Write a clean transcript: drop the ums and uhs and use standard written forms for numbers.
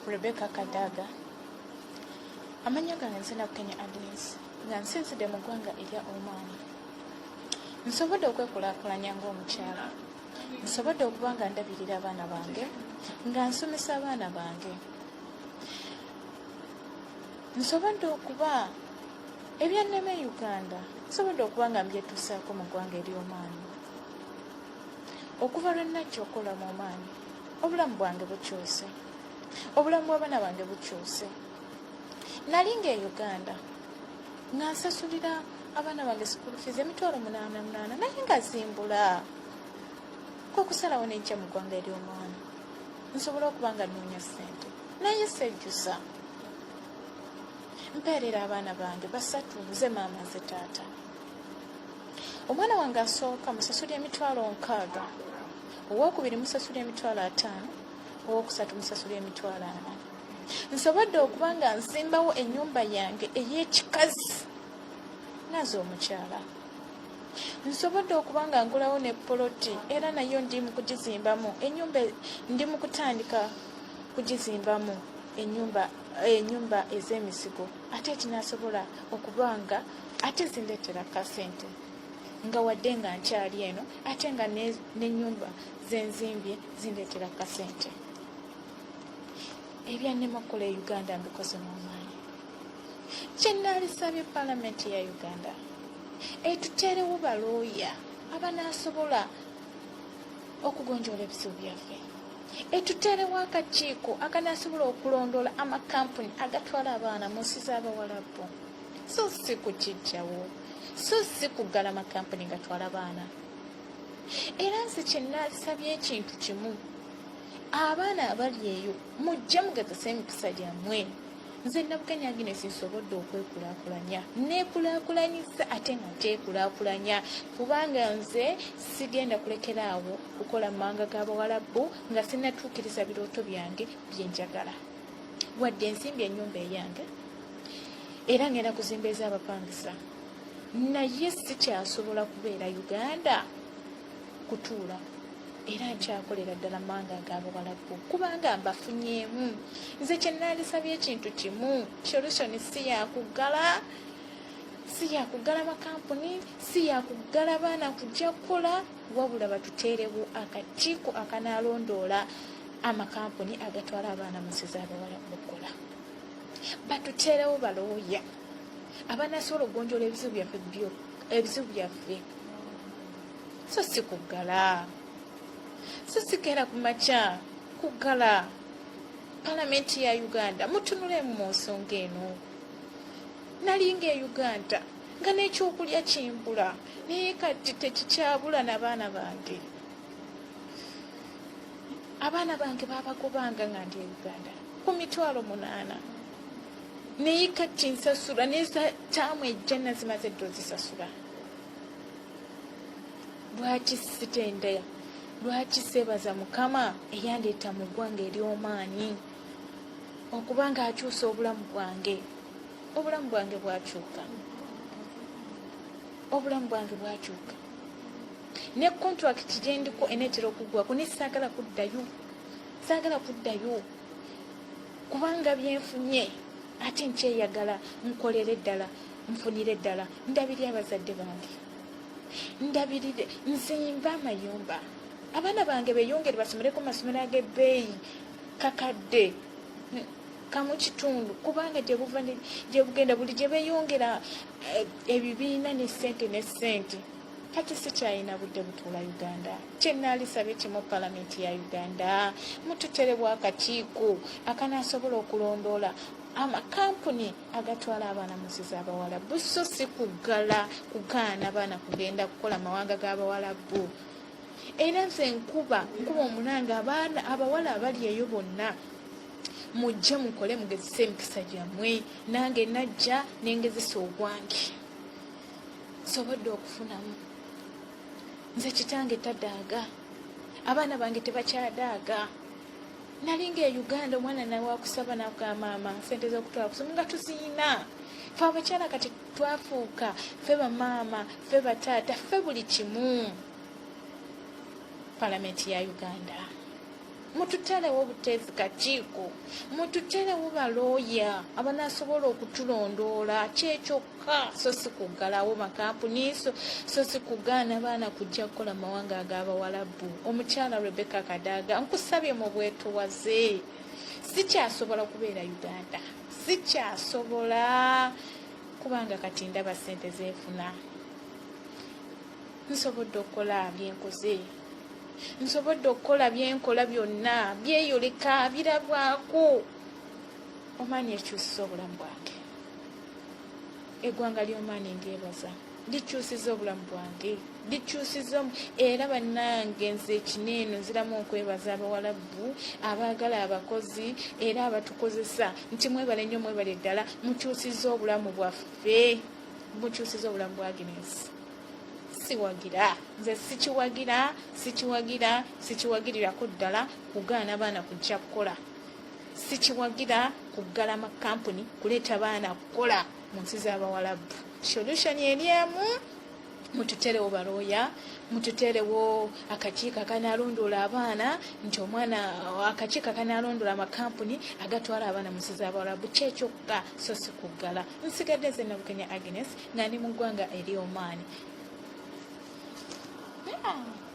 Rebecca Kadaga. Amannya gange nze Nabukenya Agnes nga nsinzidde mu ggwanga erya Oman. Nsobodde okwekulaakulanya ng'omukyala. Nsobodde okuba nga ndabirira abaana bange, nga nsomesa abaana bange. Nsobodde okuba ebyannema e Uganda, nsobodde okuba nga mbyetuusaako mu ggwanga ery'Oman. Okuva lwe najja okukola mu Oman, obulamu bwange bukyuse. Obulamu bw'abaana bange bukyuse. Nali nga e Uganda nga nsasulira abaana bange school fees 800,000 naye nga zimbula. Kwe kusalawo ne nja mu ggwanga ery'Oman nsobole okuba nga nnoonya ssente naye sejjusa. Mpeerera abaana bange basatu, nze maama nze taata. Omwana wange asooka musasula 60,000, owokubiri musasula 50,000, owokusatu musasula 40,000. Nsobodde okuba nga nsimbawo ennyumba yange ey'ekikazi nazo omukyala. Nsobodde okuba nga ngulawo ne poloti era nayo ndi mu kugizimbamu ennyumba, ndi mu kutandika kugizimbamu ennyumba ez'emisigo ate ekinasobola okuba nga ate zindeetera kasente nga wadde nga nkyali eno ate nga n'ennyumba zenzimbye zindeetera kasente. Ebyannema okukola e Uganda mbikoze mu maanyi. Kye naalisabye palamenti ya Uganda etuteerewo balooya abanaasobola okugonjoola ebizibu byaffe, etuteerewo akakiiko akanaasobola okulondoola amakampuni agatwala abaana mu nsi z'Abawalabu, so si kukijjawo, so si kuggala makampuni gatwala baana. Era nze kye naalisabye ekintu kimu, abaana abali eyo mujje mugezese emikisa gyammwe. Nze Nabukenya Agnes nsobodde okwekulaakulanya, neekulaakulanyiza ate nga nteekulaakulanya, kubanga nze sigenda kulekera awo kukola mu mawanga g'Abawalabu nga sinnatuukiriza birooto byange bye njagala. Wadde nzimbye ennyumba eyange era ngenda kuzimba ez'abapangisa, naye sikyasobola kubeera Uganda kutuula, era nkyakolera ddala mawanga ag'Abawalabu kubanga mbafunyeemu. Nze kye nandisabye ekintu kimu, solution si yakuggala, si yakuggala makampuni, si yakuggala baana kujja kukola, wabula batuteerewo akakiiko akanaalondoola amakampuni agatwala abaana mu nsi z'Abawalabu okukola. Batuteerewo balooya abanasobola okugonjoola ebizibu byaffe byo ebizibu byaffe, so si kuggala, so sikeera ku makya kuggala. Palamenti ya Uganda mutunulemu mu nsonga eno. Nalinga e Uganda nga n'ekyokulya kimbula, naye kati tekikyabula n'abaana bange. Abaana bange babagobanga nga ndi e Uganda ku 800,000, naye kati nsasula netaamu ejja nazimaze dda ozisasula. Lwaki sitenda? Lwaki seebaza Mukama eyandeeta mu ggwanga ery'omaanyi okuba nga akyusa obulamu bwange? Obulamu bwange bwakyuka, obulamu bwange bwakyuka. Ne contract gyendiko eneetera okuggwako, naye saagala kuddayo, saagala kuddayo kubanga byenfunye ate nkyeyagala nkolere ddala, nfunire ddala, ndabirire abazadde bange, ndabirire, nzimbe amayumba, abaana bange beyongere basomereko masomero ag'ebbeeyi 1.5 kakadde, kubanga gyebuva gyebugenda buli gye beyongera ebibiina ne ssente ne ssente. Kati sikyalina budde butuula Uganda. Kyenaalisabye kimu, palamenti ya Uganda mututerebwa akakiiko akanaasobola okulondoola amakampuni agatwala abaana mu nsi z'Abawalabu, so si kuggala, kugaana baana kugenda kukola mawanga g'Abawalabu. Era nze nkuba omulanga, abaana abawala abali eyo bonna mujje mukole, mugezese emikisa gyammwe. Nange najja nengezesa ogwange, nsobodde okufunamu. Nze kitange tadaaga, abaana bange tebakyadaaga. Nalinga e Uganda omwana nawakusaba nakugamba, "Maama, sente z'okutwala kusoma," nga tuziina fe abakyala. Kati twafuuka ffe bamaama, ffe bataata, ffe buli kimu. Palamenti ya Uganda. Mututerewo buteezi kakiiko, mututerewo balooya abanasobola okutulondoola, kyekyokka, so si kuggalawo makampuni, so si kugaana baana kujja kukola mawanga ag'Abawalabu. Omukyala Rebecca Kadaga, nkusabye mu bwetowaze, sikyasobola kubeera Uganda, sikyasobola, kubanga kati ndaba sente zenfuna, nsobodde okukola byenkoze, nsobodde okukola byenkola byonna, byeyoleka, birabwako. Omaani ekyusiza obulamu bwange. Eggwanga ly'Omaani ndyebaza, likyusiza obulamu bwange, likyusiza. Era bannange, nze ekineeno nziramu okwebaza Abawalabu abaagala abakozi era abatukozesa nti mwebale nnyo, mwebale ddala, mukyusiza obulamu bwaffe, mukyusiza obulamu bwa Agnes. Siwagira, nze sikiwagira, sikiwagira, sikiwagirirako ddala kugaana baana kujja kukola, sikiwagira kuggala makampuni kuleeta baana kukola mu nsi z'Abawalabu. Solution eri emu: mututerewo balooya, mututerewo akakiiko akanalondoola abaana, nti omwana, akakiiko akanalondoola amakampuni agatwala abaana mu nsi z'Abawalabu, kyekyokka, so si kuggala. Nsigadde nze Nabukenya Agnes, nga ndi mu ggwanga eri Omaani. Yeah.